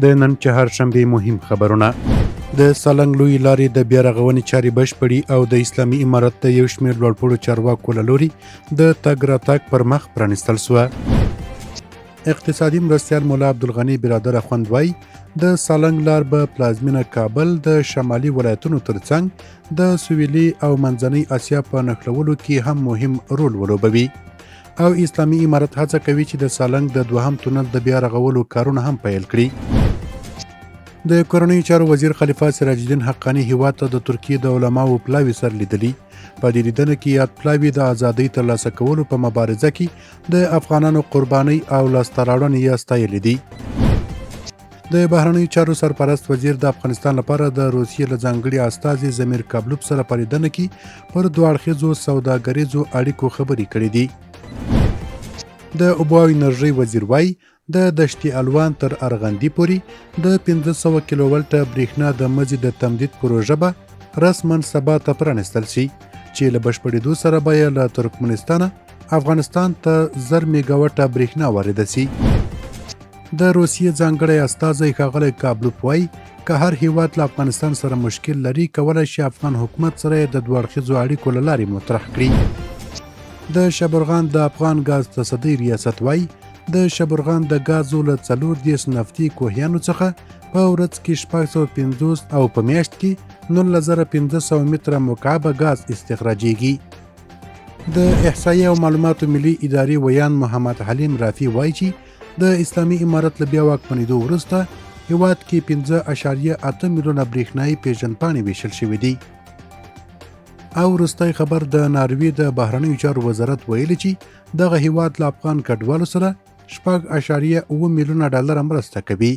د نن چهارشنبې مهم خبرونه: د سالنګ لوی لارې د بیا رغونې چارې بشپړې او د اسلامي امارت د یو شمېر لوړپوړو چارواکو له لوري د تګ راتګ پر مخ پرانیستل شوه. اقتصادي مرستیال مولا عبدالغني برادر اخوند وایي، د سالنګ لار به پلازمینه کابل د شمالي ولایتونو ترڅنګ د سویلي او منځنۍ اسیا په نښلولو کې هم مهم رول ولوبوي، او اسلامي امارت هڅه کوي چې د سالنګ د دوهم تونل د بیا رغولو کارونه هم پیل کړي. د کورنیو چارو وزیر خلیفه سراج الدین حقاني هیواد ته د ترکیې د علماوو پلاوي سره لیدلي. په دې لیدنه کې یاد پلاوي د ازادۍ ترلاسه کولو په مبارزه کې د افغانانو قربانۍ او لاسته راوړنې یې ستایلې دي. د بهرنیو چارو سرپرست وزیر د افغانستان لپاره د روسیې له ځانګړي استازي ضمیر کابلوف سره په لیدنه کې پر دوه اړخیزو سوداګریزو اړیکو خبرې کړې دي. د اوبو او انرژۍ وزیر وایي، د دشتي الوان تر ارغندي پورې د 500 کیلو ولټه برېښنا د مزي د تمدید پروژه به رسما سبا ته پرانیستل شي، چې له بشپړېدو سره به یې له ترکمنستانه افغانستان ته 1000 میګاوټه برېښنا وارده شي. د روسیې ځانګړی استازی ښاغلی کابلوف وایي، که هر هیواد له افغانستان سره مشکل لري، کولای شي افغان حکومت سره یې د دوه اړخیزو اړیکو له لارې مطرح کړي. د شبرغان د افغان ګاز تصدۍ ریاست وایي، د شبرغان د ګازو له 34 نفتي کوهیانو څخه په ورځ کې 650 او په میاشت کې 19,500 متره مکعبه ګاز استخراجېږي. د احصایې او معلوماتو ملي ادارې ویاند محمد حلیم رافي وایي چې د اسلامي امارت له بیا واکمنېدو وروسته هیواد کې 5.8 میلیونه برېښنايي پیژندپاڼې ویشل شوې دي. او وروستی خبر، د ناروې د بهرنیو چارو وزارت ویلي چې دغه هیواد له افغان کډوالو سره 6.7 میلیونه ډالر مرسته کوي.